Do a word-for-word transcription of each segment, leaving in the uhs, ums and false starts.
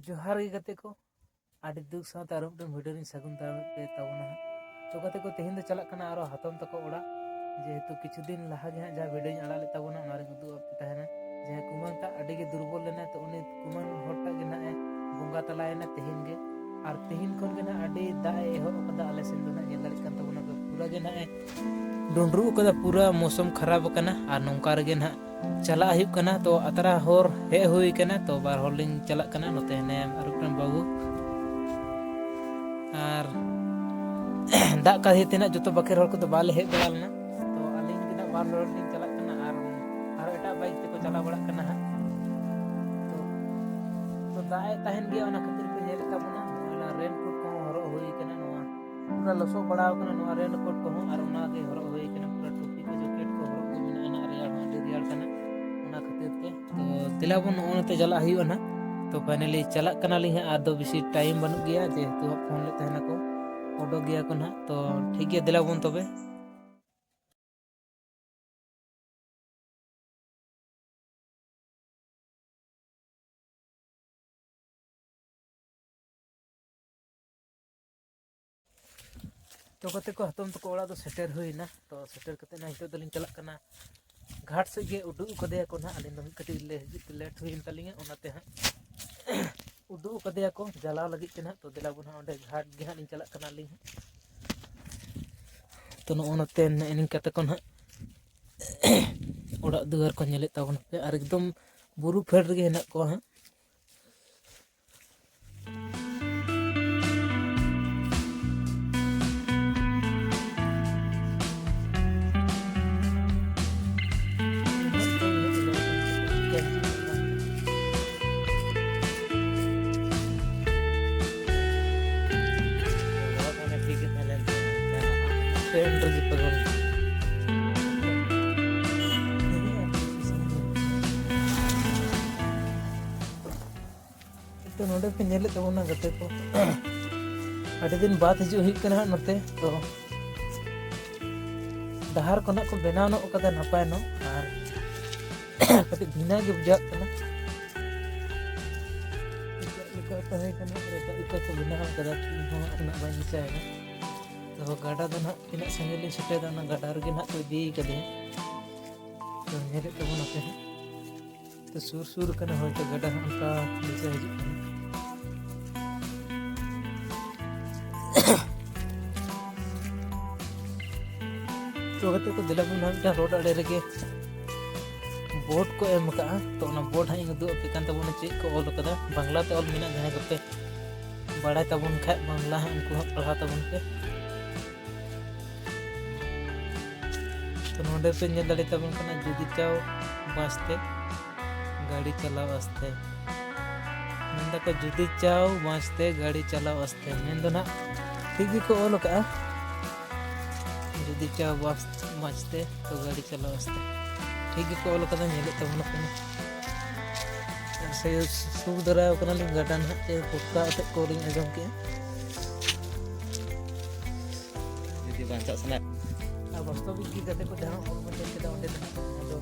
ᱡᱚᱦᱟᱨ ᱜᱮ ᱜᱟᱛᱮ ᱠᱚ, ᱟᱹᱰᱤ ᱫᱩᱠ ᱥᱟᱶᱛᱮ ᱟᱨ ᱢᱤᱫᱴᱮᱱ ᱵᱷᱤᱰᱤᱭᱳ ᱨᱤᱧ ᱥᱟᱹᱜᱩᱱ ᱫᱟᱨᱟᱢᱮᱫ ᱯᱮ ᱛᱟᱵᱚᱱᱟ ᱦᱟᱸᱜ᱾ ᱛᱚ ᱜᱟᱛᱮ ᱠᱚ, ᱛᱮᱦᱮᱧ ᱫᱚ ᱪᱟᱞᱟᱜ ᱠᱟᱱᱟ ᱟᱨᱚ ᱦᱟᱛᱚᱢ ᱛᱟᱠᱚ ᱚᱲᱟᱜ᱾ ᱡᱮᱦᱮᱛᱩ ᱠᱤᱪᱷᱩ ᱫᱤᱱ ᱞᱟᱦᱟ ᱜᱮ ᱦᱟᱸᱜ ᱡᱟᱦᱟᱸ ᱵᱷᱤᱰᱤᱭᱳᱧ ᱟᱲᱟᱜ ᱞᱮᱫ ᱛᱟᱵᱚᱱᱟ, ᱚᱱᱟ ᱨᱤᱧ ᱩᱫᱩᱜ ᱟᱯᱮ ᱛᱟᱦᱮᱱᱟ᱾ ᱡᱟᱦᱟᱸᱭ ᱠᱩᱢᱟᱹᱝ ᱴᱟᱜ ᱟᱹᱰᱤ ᱜᱮ ᱫᱩᱨᱵᱚᱞ ᱞᱮᱱᱟᱭ, ᱛᱚ ᱩᱱᱤ ᱠᱩᱢᱟᱹᱝ ᱦᱚᱲ ᱴᱟᱜ ᱜᱮ ᱱᱟᱦᱟᱜ ᱮ ᱵᱚᱸᱜᱟ ᱛᱟᱞᱟᱭᱮᱱᱟ ᱛᱮᱦᱮᱧ ᱜᱮ᱾ ᱟᱨ ᱛᱮᱦᱮᱧ ᱠᱷᱚᱱ ᱜᱮ ᱱᱟᱦᱟᱜ ᱟᱹᱰᱤ ᱫᱟᱜ ᱮ ᱮᱦᱚᱵ ᱟᱠᱟᱫᱟ ᱟᱞᱮ ᱥᱮᱱ ᱫᱚ ᱱᱟᱦᱟᱜ, ᱧᱮᱞ ᱫᱟᱲᱮᱭᱟᱜ ᱠᱟᱱ ᱛᱟᱵᱚᱱᱟ ᱯᱮ, ᱯᱩᱨᱟᱹ ᱜᱮ ᱱᱟᱦᱟᱜ ᱮ ᱰᱩᱸᱰᱨᱩᱜ ᱟᱠᱟᱫᱟ, ᱯᱩᱨᱟᱹ ᱢᱳᱥᱚᱢ ᱠᱷᱟᱨᱟᱯ ᱟᱠᱟᱱᱟ᱾ ᱟᱨ ᱱᱚᱝᱠᱟ ᱨᱮᱜᱮ ᱱᱟᱦᱟᱜ ᱪᱟᱞᱟᱜ ᱦᱩᱭᱩᱜ ᱠᱟᱱᱟ᱾ ᱛᱚ ᱟᱛᱨᱟ ᱦᱚᱨ ᱦᱮᱡ ᱦᱩᱭ ᱠᱟᱱᱟ, ᱛᱚ ᱵᱟᱨ ᱦᱚᱲ ᱞᱤᱧ ᱪᱟᱞᱟᱜ ᱠᱟᱱᱟ᱾ ᱱᱚᱛᱮ ᱦᱮᱱᱟᱭᱟ ᱟᱨ ᱢᱤᱫᱴᱟᱝ ᱵᱟᱹᱵᱩ᱾ ᱟᱨ ᱫᱟᱜ ᱠᱷᱟᱹᱛᱤᱨ ᱛᱮ ᱱᱟᱜ ᱡᱚᱛᱚ ᱵᱟᱹᱠᱤᱨ ᱦᱚᱲ ᱠᱚᱫᱚ ᱵᱟᱞᱮ ᱦᱮᱡ ᱫᱟᱲᱮ ᱞᱮᱱᱟ᱾ ᱛᱚ ᱟᱹᱞᱤᱧ ᱜᱮ ᱱᱟᱜ ᱵᱟᱨ ᱦᱚᱲ ᱞᱤᱧ ᱪᱟᱞᱟᱜ ᱠᱟᱱᱟ᱾ ᱟᱨ ᱟᱨ ᱮᱴᱟᱜ ᱵᱟᱭᱤᱠ ᱛᱮᱠᱚ ᱪᱟᱞᱟᱣ ᱵᱟᱲᱟᱜ ᱠᱟᱱᱟ ᱦᱟᱸᱜ᱾ ᱛᱚ ᱛᱚ ᱫᱟᱜ ᱮ ᱛᱟᱦᱮᱱ ᱜᱮᱭᱟ, ᱚᱱᱟ ᱠᱷᱟᱹᱛᱤᱨ ᱯᱮ ᱧᱮᱞᱮᱫ ᱛᱟᱵᱚᱱᱟ ᱱᱚᱜᱼᱚᱭ ᱱᱚᱣᱟ ᱨᱮᱱ ᱠᱳᱴ ᱠᱚᱦᱚᱸ ᱦᱚᱨᱚᱜ ᱦᱩᱭ ᱠᱟᱱᱟ᱾ ᱱᱚᱣᱟ ᱯᱩᱨᱟᱹ ᱞᱚᱥᱚᱫ ᱵᱟᱲᱟᱣ ᱠᱟᱱᱟ ᱱᱚᱣᱟ ᱨᱮᱱ ᱠᱳᱴ ᱠᱚᱦᱚᱸ, ᱟᱨ ᱚᱱᱟ ᱜᱮ ᱦᱚᱨᱚᱜ ᱦᱩᱭ ᱠᱟᱱᱟ᱾ ᱯᱩᱨᱟᱹ ᱴᱩᱯᱤ ᱠᱚ, ᱡᱮᱠᱮᱴ ᱠᱚ ᱦᱚᱨᱚᱜ ᱠᱚ ᱢᱮᱱᱟᱜᱼᱟ ᱱᱟᱜ, ᱨᱮᱭᱟᱲ ᱦᱚᱸ ᱟᱹᱰᱤ ᱨᱮᱭᱟᱲ ᱠᱟᱱᱟ, ᱚᱱᱟ ᱠᱷᱟᱹᱛᱤᱨ ᱛᱮ᱾ ᱛᱚ ᱫᱮᱞᱟ ᱵᱚᱱ ᱱᱚᱜᱼᱚ ᱱᱚᱛᱮ ᱪᱟᱞᱟᱜ ᱦᱩᱭᱩᱜᱼᱟ ᱱᱟᱜ᱾ ᱛᱚ ᱯᱷᱟᱭᱱᱟᱞᱤ ᱪᱟᱞᱟᱜ ᱠᱟᱱᱟᱞᱤᱧ ᱦᱟᱸᱜ, ᱟᱫᱚ ᱵᱮᱥᱤ ᱴᱟᱭᱤᱢ ᱵᱟᱹᱱᱩᱜ ᱜᱮᱭᱟ, ᱡᱮᱦᱮᱛᱩ ᱦᱟᱸᱜ ᱯᱷᱳᱱ ᱞᱮᱫ ᱛᱟᱦᱮᱱᱟᱠᱚ, ᱚᱰᱚᱠ ᱜᱮᱭᱟ ᱠᱚ ᱱᱟᱜ᱾ ᱛᱚ ᱴᱷᱤᱠ ᱜᱮᱭᱟ, ᱫᱮᱞᱟ ᱵᱚᱱ ᱛᱚᱵᱮ᱾ ᱛᱚ ᱜᱟᱛᱮ ᱠᱚ, ᱦᱟᱛᱚᱢ ᱛᱟᱠᱚ ᱚᱲᱟᱜ ᱫᱚ ᱥᱮᱴᱮᱨ ᱦᱩᱭᱱᱟ᱾ ᱛᱚ ᱥᱮᱴᱮᱨ ᱠᱟᱛᱮ ᱱᱟᱜ ᱱᱤᱛᱚᱜ ᱫᱚᱞᱤᱧ ᱪᱟᱞᱟᱜ ᱠᱟᱱᱟ ᱜᱷᱟᱴ ᱥᱮᱫ ᱜᱮ᱾ ᱩᱰᱩᱠ ᱠᱟᱫᱮᱭᱟ ᱠᱚ ᱱᱟᱜ, ᱟᱹᱞᱤᱧ ᱫᱚ ᱢᱤᱫ ᱠᱟᱹᱴᱤᱡ ᱞᱮ ᱦᱤᱡᱩᱜ ᱛᱮ ᱞᱮᱴ ᱦᱩᱭᱮᱱ ᱛᱟᱹᱞᱤᱧᱟ, ᱚᱱᱟᱛᱮ ᱦᱟᱸᱜ ᱩᱰᱩᱠ ᱠᱟᱫᱮᱭᱟ ᱠᱚ ᱡᱟᱞᱟᱣ ᱞᱟᱹᱜᱤᱫ ᱛᱮ ᱱᱟᱜ᱾ ᱛᱚ ᱫᱮᱞᱟ ᱵᱚᱱ ᱦᱟᱸᱜ ᱚᱸᱰᱮ ᱜᱷᱟᱴ ᱜᱮ ᱦᱟᱸᱜ ᱞᱤᱧ ᱪᱟᱞᱟᱜ ᱠᱟᱱᱟ ᱟᱹᱞᱤᱧ ᱦᱟᱸᱜ᱾ ᱛᱚ ᱱᱚᱜᱼᱚ ᱱᱚᱛᱮ ᱱᱮᱜᱼᱮ ᱱᱤᱝᱠᱟ ᱛᱟᱠᱚ ᱱᱟᱜ ᱚᱲᱟᱜ ᱫᱩᱣᱟᱹᱨ ᱠᱚ ᱧᱮᱞᱮᱫ ᱛᱟᱵᱚᱱ ᱯᱮ, ᱟᱨ ᱮᱠᱫᱚᱢ ᱵᱩᱨᱩ ᱯᱷᱮᱰ ᱨᱮᱜᱮ ᱦᱮᱱᱟᱜ ᱠᱚᱣᱟ ᱦᱟᱸᱜ᱾ ᱴᱨᱮᱱ ᱨᱮᱜᱮ ᱯᱟᱜᱚᱞ᱾ ᱛᱚ ᱱᱚᱰᱮ ᱯᱮ ᱧᱮᱞᱮᱫ ᱛᱟᱵᱚᱱᱟ ᱜᱟᱛᱮ ᱠᱚ, ᱟᱹᱰᱤ ᱫᱤᱱ ᱵᱟᱫ ᱦᱤᱡᱩᱜ ᱦᱩᱭᱩᱜ ᱠᱟᱱᱟ ᱦᱟᱸᱜ ᱱᱚᱛᱮ᱾ ᱛᱚ ᱰᱟᱦᱟᱨ ᱠᱚ ᱱᱟᱜ ᱠᱚ ᱵᱮᱱᱟᱣ ᱧᱚᱜ ᱠᱟᱫᱟ ᱱᱟᱯᱟᱭ ᱧᱚᱜ, ᱟᱨ ᱠᱟᱹᱴᱤᱡ ᱵᱷᱤᱱᱟᱹ ᱜᱮ ᱵᱩᱡᱷᱟᱹᱜ ᱠᱟᱱᱟ᱾ ᱛᱟᱦᱮᱸ ᱠᱟᱱᱟ, ᱟᱨ ᱮᱴᱟᱜ ᱞᱮᱠᱟ ᱠᱚ ᱵᱮᱱᱟᱣ ᱠᱟᱫᱟ, ᱤᱧ ᱦᱚᱸ ᱩᱱᱟᱹᱜ ᱵᱟᱹᱧ ᱫᱤᱥᱟᱹᱭᱮᱫᱟ᱾ ᱛᱚ, ᱜᱟᱰᱟ ᱫᱚ ᱱᱟᱦᱟᱜ ᱛᱤᱱᱟᱹᱜ ᱥᱟᱺᱜᱤᱧ ᱞᱤᱧ ᱥᱮᱴᱮᱨᱫᱟ, ᱚᱱᱟ ᱜᱟᱰᱟ ᱨᱮᱜᱮ ᱱᱟᱦᱟᱜ ᱠᱚ ᱤᱫᱤ ᱠᱟᱫᱤᱧᱟ᱾ ᱛᱚ, ᱧᱮᱞᱮᱫ ᱛᱟᱵᱚᱱᱟᱯᱮ ᱦᱟᱸᱜ᱾ ᱛᱚ, ᱥᱩᱨ ᱥᱩᱨ ᱠᱟᱱᱟ ᱦᱚᱭᱛᱳ ᱜᱟᱰᱟ ᱦᱚᱸ, ᱚᱱᱠᱟ ᱫᱤᱥᱟᱹ ᱦᱤᱡᱩᱜ ᱠᱟᱱᱟ᱾ ᱛᱚ, ᱜᱟᱛᱮ ᱠᱚ, ᱫᱮᱞᱟ ᱵᱚᱱ ᱱᱟᱦᱟᱜ ᱢᱤᱫᱴᱟᱝ ᱨᱳᱰ ᱟᱲᱮ ᱨᱮᱜᱮ ᱵᱳᱨᱰ ᱠᱚ ᱮᱢ ᱟᱠᱟᱫᱼᱟ᱾ ᱛᱚ, ᱚᱱᱟ ᱵᱳᱨᱰ ᱦᱟᱸᱜ ᱤᱧ ᱩᱫᱩᱜ ᱟᱯᱮ ᱠᱟᱱ ᱛᱟᱵᱚᱱᱟ, ᱪᱮᱫ ᱠᱚ ᱚᱞ ᱟᱠᱟᱫᱟ᱾ ᱵᱟᱝᱞᱟ ᱛᱮ ᱚᱞ ᱢᱮᱱᱟᱜᱼᱟ, ᱡᱟᱦᱟᱸᱭ ᱠᱚᱯᱮ ᱵᱟᱲᱟᱭ ᱛᱟᱵᱚᱱ ᱠᱷᱟᱡ ᱵᱟᱝᱞᱟ ᱦᱟᱸᱜ, ᱩᱱᱠᱩ ᱦᱟᱸᱜ ᱯᱟᱲᱦᱟᱣ ᱛᱟᱵᱚᱱ ᱯᱮ᱾ ᱛᱚ, ᱱᱚᱰᱮ ᱯᱮ ᱧᱮᱞ ᱫᱟᱲᱮ ᱛᱟᱵᱚᱱ ᱠᱟᱱᱟ, ᱡᱩᱫᱤ ᱪᱟᱣ ᱵᱟᱥᱛᱮ ᱜᱟᱹᱰᱤ ᱪᱟᱞᱟᱣ ᱟᱥᱛᱮ᱾ ᱢᱮᱱ ᱫᱟᱠᱚ, ᱡᱩᱫᱤ ᱪᱟᱣ ᱵᱟᱥᱛᱮ ᱜᱟᱹᱰᱤ ᱪᱟᱞᱟᱣ ᱟᱥᱛᱮ᱾ ᱢᱮᱱ ᱫᱚ ᱱᱟᱦᱟᱜ ᱴᱷᱤᱠ ᱜᱮᱠᱚ ᱚᱞ ᱟᱠᱟᱜᱼᱟ, ᱡᱩᱫᱤ ᱪᱟᱣ ᱵᱟᱥ ᱵᱟᱥᱛᱮ ᱛᱚ ᱜᱟᱹᱰᱤ ᱪᱟᱞᱟᱣ ᱟᱥᱛᱮ᱾ ᱴᱷᱤᱠ ᱜᱮᱠᱚ ᱚᱞ ᱟᱠᱟᱫᱟ, ᱧᱮᱞᱮᱫ ᱛᱟᱵᱚᱱᱟ ᱯᱮ᱾ ᱟᱨ ᱥᱮ ᱥᱩᱨ ᱫᱷᱟᱨᱟ ᱟᱠᱟᱱᱟᱞᱤᱧ ᱜᱟᱰᱟ ᱱᱟᱦᱟᱜ, ᱪᱮ ᱯᱩᱴᱠᱟ ᱟᱛᱮᱫ ᱠᱚ ᱞᱤᱧ ᱟᱸᱡᱚᱢ ᱠᱮᱜᱼᱟ᱾ ᱡᱩᱫᱤ ᱵᱟᱧᱪᱟᱜ ᱥᱟᱱᱟ᱾ ᱟᱨ ᱵᱟᱥᱛᱚᱵᱤᱠ ᱜᱮ ᱜᱟᱛᱮ ᱠᱚ, ᱡᱟᱦᱟᱸ ᱚᱞ ᱵᱚᱱ ᱧᱮᱞ ᱠᱮᱫᱟ ᱚᱸᱰᱮ ᱫᱚ ᱦᱟᱸᱜ, ᱟᱫᱚ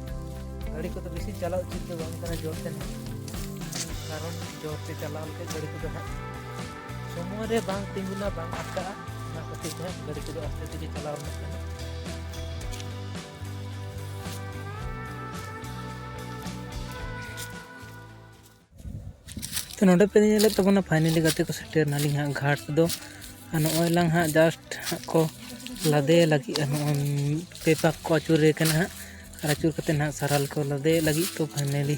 ᱜᱟᱹᱰᱤ ᱠᱚᱫᱚ ᱵᱮᱥᱤ ᱪᱟᱞᱟᱣ ᱩᱪᱤᱛ ᱫᱚ ᱵᱟᱝ ᱠᱟᱱᱟ ᱡᱳᱨ ᱛᱮ ᱦᱟᱸᱜ, ᱠᱟᱨᱚᱱ ᱡᱳᱨ ᱛᱮ ᱪᱟᱞᱟᱣ ᱞᱮᱠᱷᱟᱱ ᱜᱟᱹᱰᱤ ᱠᱚᱫᱚ ᱦᱟᱸᱜ ᱥᱚᱢᱚᱭ ᱨᱮ ᱵᱟᱝ ᱛᱤᱸᱜᱩᱱᱟ, ᱵᱟᱝ ᱟᱴᱠᱟᱜᱼᱟ᱾ ᱚᱱᱟ ᱠᱷᱟᱹᱛᱤᱨ ᱛᱮ ᱦᱟᱸᱜ ᱜᱟᱹᱰᱤ ᱠᱚᱫᱚ ᱟᱥᱛᱮ ᱛᱮᱜᱮ ᱪᱟᱞᱟᱣ ᱨᱮᱱᱟᱜ ᱠᱟᱱᱟ᱾ ᱛᱚ, ᱱᱚᱰᱮ ᱯᱮ ᱧᱮᱞᱮᱫ ᱛᱟᱵᱚᱱᱟ, finally ᱜᱟᱛᱮ ᱠᱚ ᱥᱮᱴᱮᱨ ᱱᱟᱞᱤᱧ ᱦᱟᱸᱜ ᱜᱷᱟᱴ ᱫᱚ᱾ ᱟᱨ ᱱᱚᱜᱼᱚᱭ ᱞᱟᱝ ᱦᱟᱸᱜ just ᱦᱟᱸᱜ ᱠᱚ ᱞᱟᱫᱮ ᱞᱟᱹᱜᱤᱫᱼᱟ, ᱱᱚᱜᱼᱚᱭ ᱯᱮ ᱯᱟᱠ ᱠᱚ ᱟᱹᱪᱩᱨᱮ ᱠᱟᱱᱟ ᱦᱟᱸᱜ᱾ ᱟᱨ ᱟᱹᱪᱩᱨ ᱠᱟᱛᱮ ᱱᱟᱦᱟᱜ ᱥᱟᱨᱟᱞ ᱠᱚ ᱞᱟᱫᱮ ᱞᱟᱹᱜᱤᱫ᱾ ᱛᱚ, finally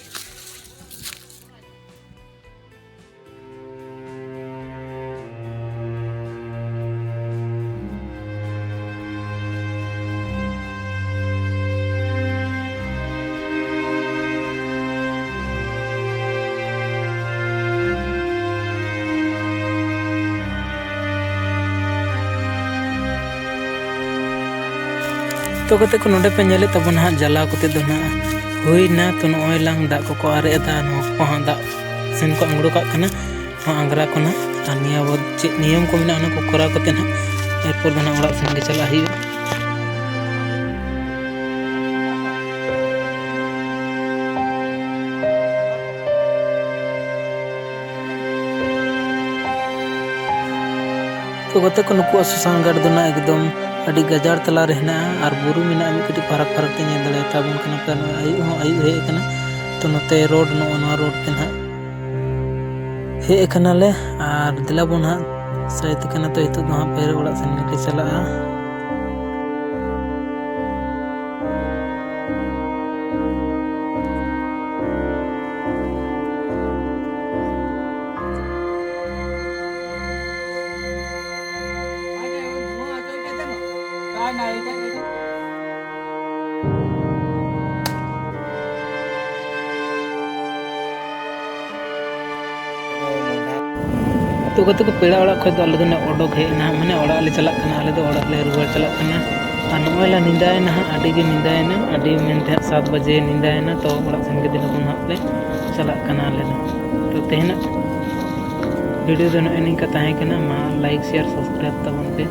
ᱛᱚ ᱜᱟᱛᱮ ᱠᱚ, ᱱᱚᱰᱮ ᱯᱮ ᱧᱮᱞᱮᱫ ᱛᱟᱵᱚᱱᱟ ᱦᱟᱸᱜ, ᱡᱟᱞᱟᱣ ᱠᱟᱛᱮ ᱫᱚ ᱱᱟᱦᱟᱜ ᱦᱩᱭᱱᱟ᱾ ᱛᱚ ᱱᱚᱜᱼᱚᱭ ᱞᱟᱝ ᱫᱟᱜ ᱠᱚᱠᱚ ᱟᱨᱮᱡ ᱮᱫᱟ, ᱱᱚᱣᱟ ᱠᱚ ᱦᱟᱸᱜ ᱫᱟᱜ ᱥᱮᱱ ᱠᱚ ᱟᱬᱜᱚ ᱠᱟᱜ ᱠᱟᱱᱟ ᱱᱚᱣᱟ ᱟᱝᱜᱽᱨᱟ ᱠᱚ ᱱᱟᱦᱟᱜ᱾ ᱟᱨ ᱱᱤᱭᱟᱹ ᱵᱚ ᱪᱮᱫ ᱱᱤᱭᱚᱢ ᱠᱚ ᱢᱮᱱᱟᱜᱼᱟ, ᱚᱱᱟ ᱠᱚ ᱠᱚᱨᱟᱣ ᱠᱟᱛᱮ ᱱᱟᱦᱟᱜ ᱮᱨᱯᱚᱨ ᱫᱚ ᱱᱟᱦᱟᱜ ᱚᱲᱟᱜ ᱥᱮᱱ ᱜᱮ ᱪᱟᱞᱟᱜ ᱦᱩᱭᱩᱜᱼᱟ᱾ ᱛᱚ ᱜᱟᱛᱮ ᱠᱚ, ᱱᱩᱠᱩᱣᱟᱜ ᱥᱚᱥᱟᱱᱜᱟᱲ ᱫᱚ ᱱᱟᱜ ᱮᱠᱫᱚᱢ ᱟᱹᱰᱤ ᱜᱟᱡᱟᱲ ᱛᱟᱞᱟ ᱨᱮ ᱦᱮᱱᱟᱜᱼᱟ ᱟᱨ ᱵᱩᱨᱩ ᱢᱮᱱᱟᱜᱼᱟ ᱢᱤᱫ ᱠᱟᱹᱴᱤᱡ ᱯᱷᱟᱨᱟᱠ ᱯᱷᱟᱨᱟᱠ ᱛᱮ, ᱧᱮᱞ ᱫᱟᱲᱮᱭᱟᱛᱟ ᱵᱚᱱ ᱠᱟᱱᱟ ᱯᱮ᱾ ᱱᱚᱜᱼᱚᱭ ᱟᱹᱭᱩᱵ ᱦᱚᱸ ᱟᱹᱭᱩᱵ ᱦᱮᱡ ᱟᱠᱟᱱᱟ᱾ ᱛᱚ ᱱᱚᱛᱮ ᱨᱳᱰ, ᱱᱚᱜᱼᱚ ᱱᱚᱣᱟ ᱨᱳᱰ ᱛᱮ ᱱᱟᱜ ᱦᱮᱡ ᱟᱠᱟᱱᱟᱞᱮ ᱟᱨ ᱫᱮᱞᱟ ᱵᱚᱱ ᱦᱟᱸᱜ ᱥᱟᱭᱤᱛ ᱠᱟᱱᱟ᱾ ᱛᱚ ᱱᱤᱛᱚᱜ ᱫᱚ ᱦᱟᱸᱜ ᱯᱟᱭᱨᱟ ᱚᱲᱟᱜ ᱥᱮᱱ ᱜᱮᱞᱮ ᱪᱟᱞᱟᱜᱼᱟ᱾ ᱛᱚ ᱜᱟᱛᱮ ᱠᱚ, ᱯᱮᱲᱟ ᱚᱲᱟᱜ ᱠᱷᱚᱱ ᱫᱚ ᱟᱞᱮ ᱫᱚᱞᱮ ᱚᱰᱚᱠ ᱦᱮᱡ ᱮᱱᱟ, ᱢᱟᱱᱮ ᱚᱲᱟᱜ ᱞᱮ ᱪᱟᱞᱟᱜ ᱠᱟᱱᱟ, ᱟᱞᱮ ᱫᱚ ᱚᱲᱟᱜ ᱞᱮ ᱨᱩᱣᱟᱹᱲ ᱪᱟᱞᱟᱜ ᱠᱟᱱᱟ᱾ ᱟᱨ ᱱᱚᱜᱼᱚᱭ ᱞᱮ ᱧᱤᱫᱟᱭᱮᱱᱟ ᱦᱟᱸᱜ, ᱟᱹᱰᱤ ᱜᱮ ᱧᱤᱫᱟᱭᱮᱱᱟ, ᱟᱹᱰᱤ ᱢᱮᱱᱛᱮ ᱦᱟᱸᱜ ᱥᱟᱛ ᱵᱟᱡᱮ ᱧᱤᱫᱟᱭᱮᱱᱟ᱾ ᱛᱚ ᱚᱲᱟᱜ ᱥᱮᱱ ᱜᱮ ᱫᱤᱱᱟᱹᱢ ᱦᱟᱸᱜ ᱞᱮ ᱪᱟᱞᱟᱜ ᱠᱟᱱᱟ ᱟᱞᱮ ᱫᱚ᱾ ᱛᱚ ᱛᱮᱦᱮᱧᱟᱜ ᱵᱷᱤᱰᱤᱭᱳ ᱫᱚ ᱱᱚᱜᱼᱚᱭ ᱱᱤᱝᱠᱟ ᱛᱟᱦᱮᱸ ᱠᱟᱱᱟ᱾ ᱢᱟ ᱞᱟᱭᱤᱠ, ᱥᱮᱭᱟᱨ, ᱥᱟᱵᱥᱠᱨᱟᱭᱤᱵ ᱛᱟᱵᱚᱱ ᱯᱮ᱾